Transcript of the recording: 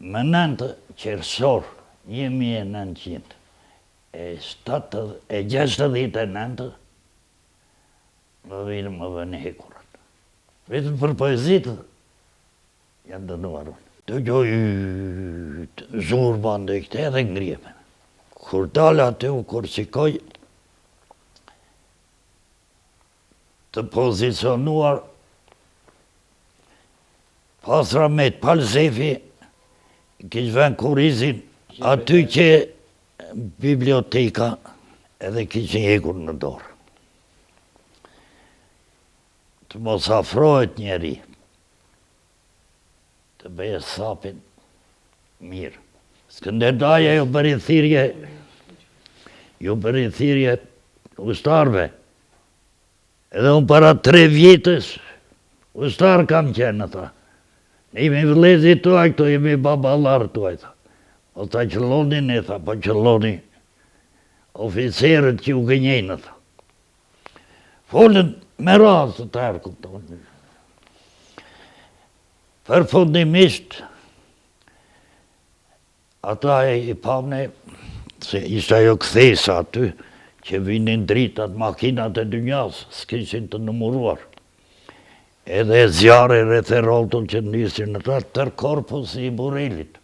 Më 9 qershor 1969 më vijnë më vënë hekurat. Vetëm për poezitë jam dënuar unë. Dëgjoj zhurma ndaj këte edhe ngrihem. Kur dal aty u kur shikoj të pozicionuar pas Rahmet Pal Zefi kish vënë kurrizin aty që biblioteka edhe kishin hekur në dorë. Të mos afrohet njeri, të bëjë hesapin mirë. Skënder Daja ju bëri thirrje, ju bëri thirrje ushtarëve. Edhe unë para tre vjetës, ushtar kam qenë, tha. Ne jemi vëllezërit tuaj këtu, jemi baballarët tuaj, tha. Mos ta qëlloni ne, tha, po qëlloni oficerët që ju gënjejnë, tha. Folën me radhë të tërë, kupton. Përfundimisht, ata i pamë ne, se ishte ajo kthesa aty, që vinin dritat, makinat e dynjas, s'kishin të numuruar. Edhe zjarri rreth e rrotull që nisin ata, tërë korpusi i Burrelit.